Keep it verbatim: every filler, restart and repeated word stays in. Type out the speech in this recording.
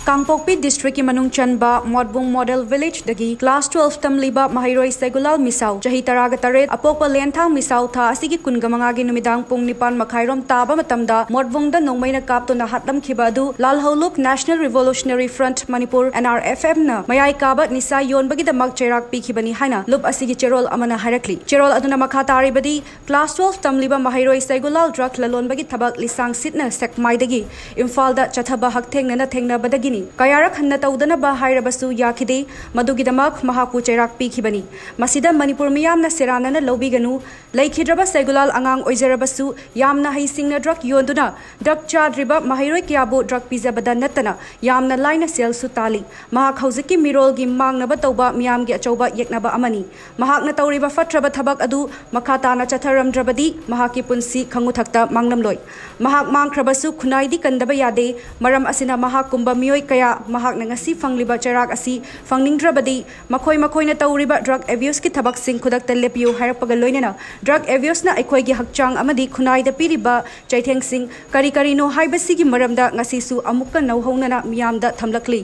ꯀꯥꯡꯄꯣꯛꯄꯤ ꯗꯤꯁꯇ꯭ꯔꯤꯛꯀꯤ ꯃꯅꯨꯡ ꯆꯟꯕ ꯃꯣꯠꯕꯨꯡ ꯃꯣꯗꯦꯜ ꯚꯤꯂꯦꯖꯇꯒꯤ ꯀ꯭ꯂꯥꯁ ꯇꯨꯋꯦꯜꯐ ꯇꯝꯂꯤꯕ ꯃꯍꯩꯔꯣꯏ ꯁꯦꯒꯨꯂꯥꯜ ꯃꯤꯁꯥꯎ, ꯆꯍꯤ ꯇꯔꯥꯒ ꯇꯔꯦꯠ, ꯑꯄꯣꯛꯄ ꯂꯦꯟꯊꯥꯡ ꯃꯤꯁꯥꯎ, ꯊꯥ ꯑꯁꯤꯒꯤ ꯀꯨꯟꯒ ꯃꯉꯥꯒꯤ ꯅꯨꯃꯤꯗꯥꯡ ꯄꯨꯡ ꯅꯤꯄꯥꯟ ꯃꯈꯥꯏꯔꯣꯝ ꯇꯥꯕ ꯃꯇꯝꯗ ꯃꯣꯠꯕꯨꯡꯗ ꯅꯣꯡꯃꯩꯅ ꯀꯥꯞꯇꯨꯅ ꯍꯥꯠꯂꯝꯈꯤꯕ ꯑꯗꯨ ꯂꯥꯜꯍꯧꯂꯨꯞ National Revolutionary Front Manipur, N R F M, ꯅ ꯃꯌꯥꯏ ꯀꯥꯕ ꯅꯤꯁꯥ ꯌꯣꯟꯕꯒꯤꯗꯃꯛ ꯆꯩꯔꯥꯛ ꯄꯤꯈꯤꯕꯅꯤ ꯍꯥꯏꯅ ꯂꯨꯞ ꯑꯁꯤꯒꯤ ꯆꯦꯔꯣꯜ ꯑꯃꯅ ꯍꯥꯏꯔꯛꯂꯤ꯫ ꯆꯦꯔꯣꯜ ꯑꯗꯨꯅ ꯃꯈꯥ ꯇꯥꯔꯤꯕꯗꯤ, ꯀ꯭ꯂꯥꯁ ꯇꯨꯋꯦꯜꯐ ꯇꯝꯂꯤꯕ ꯃꯍꯩꯔꯣꯏ ꯁꯦꯒꯨꯂꯥꯜ ꯗ꯭ꯔꯒ ꯂꯂꯣꯟꯕꯒꯤ ꯊꯕꯛ ꯂꯤꯁꯥꯡ ꯁꯤꯠꯅ ꯁꯦꯛꯃꯥꯏꯗꯒꯤ ꯏꯝꯐꯥꯜꯗ ꯆꯠꯊꯕ ꯍꯛꯊꯦꯡꯅꯅ ꯊꯦꯡꯅꯕꯗꯒꯤꯅꯤ꯫ ꯀꯌꯥꯔꯛ ꯍꯟꯅ ꯇꯧꯗꯅꯕ ꯍꯥꯏꯔꯕꯁꯨ ꯌꯥꯈꯤꯗꯦ꯫ ꯃꯗꯨꯒꯤꯗꯃꯛ ꯃꯍꯥꯛꯄꯨ ꯆꯩꯔꯥꯛ ꯄꯤꯈꯤꯕꯅꯤ꯫ ꯃꯁꯤꯗ ꯃꯅꯤꯄꯨꯔ ꯃꯤꯌꯥꯝꯅ ꯁꯦꯔꯥꯟꯅꯅ ꯂꯧꯕꯤꯒꯅꯨ꯫ ꯂꯩꯈꯤꯗ꯭ꯔꯕ ꯁꯦꯒꯨꯂꯥꯜ ꯑꯉꯥꯡ ꯑꯣꯏꯖꯔꯕꯁꯨ ꯌꯥꯝꯅ ꯍꯩꯁꯤꯡꯅ ꯗ꯭ꯔꯒ ꯌꯣꯟꯗꯨꯅ ꯗ꯭ꯔꯒ ꯆꯥꯗ꯭ꯔꯤꯕ ꯃꯍꯩꯔꯣꯏ ꯀꯌꯥꯕꯨ ꯗ꯭ꯔꯒ ꯄꯤꯖꯕꯗ ꯅꯠꯇꯅ ꯌꯥꯝꯅ ꯂꯥꯏꯅ ꯁꯦꯜꯁꯨ ꯇꯥꯜꯂꯤ꯫ ꯃꯍꯥꯛ ꯍꯧꯖꯤꯛꯀꯤ ꯃꯤꯔꯣꯜꯒꯤ ꯃꯥꯡꯅꯕ ꯇꯧꯕ ꯃꯤꯌꯥꯝꯒꯤ ꯑꯆꯧꯕ ꯌꯦꯛꯅꯕ ꯑꯃꯅꯤ꯫ ꯃꯍꯥꯛꯅ ꯇꯧꯔꯤꯕ ꯐꯠꯇ꯭ꯔꯕ ꯊꯕꯛ ꯑꯗꯨ ꯃꯈꯥ ꯇꯥꯅ ꯆꯠꯊꯔꯝꯗ꯭ꯔꯕꯗꯤ ꯃꯍꯥꯛꯀꯤ ꯄꯨꯟꯁꯤ ꯈꯪꯉꯨꯊꯛꯇ ꯃꯥꯡꯂꯝꯂꯣꯏ꯫ ꯃꯍꯥꯛ ꯃꯥꯡꯈ꯭ꯔꯕꯁꯨ ꯈꯨꯟꯅꯥꯏꯗꯤ ꯀꯟꯗꯕ ꯌꯥꯗꯦ꯫ ꯃꯔꯝ ꯑꯁꯤꯅ ꯃꯍꯥꯛꯀꯨꯝꯕ ꯃꯤꯑꯣꯏ ꯀꯌꯥ ꯃꯍꯥꯛꯅ ꯉꯁꯤ ꯐꯪꯂꯤꯕ ꯆꯩꯔꯥꯛ ꯑꯁꯤ ꯐꯪꯅꯤꯡꯗ꯭ꯔꯕꯗꯤ ꯃꯈꯣꯏ ꯃꯈꯣꯏꯅ ꯇꯧꯔꯤꯕ ꯗ꯭ꯔꯒ ꯑꯦꯕ꯭ꯌꯨꯁꯀꯤ ꯊꯕꯛꯁꯤꯡ ꯈꯨꯗꯛꯇ ꯂꯦꯞꯄꯤꯌꯨ ꯍꯥꯏꯔꯛꯄꯒ ꯂꯣꯏꯅꯅ ꯗ꯭ꯔꯒ ꯑꯦꯕ꯭ꯌꯨꯁꯅ ꯑꯩꯈꯣꯏꯒꯤ ꯍꯛꯆꯥꯡ ꯑꯃꯗꯤ ꯈꯨꯟꯅꯥꯏꯗ ꯄꯤꯔꯤꯕ ꯆꯩꯊꯦꯡꯁꯤꯡ ꯀꯔꯤ ꯀꯔꯤꯅꯣ ꯍꯥꯏꯕꯁꯤꯒꯤ ꯃꯔꯝꯗ ꯉꯁꯤꯁꯨ ꯑꯃꯨꯛꯀ ꯅꯧꯍꯧꯅꯅ ꯃꯤꯌꯥꯝꯗ ꯊꯝꯂꯛꯂꯤ꯫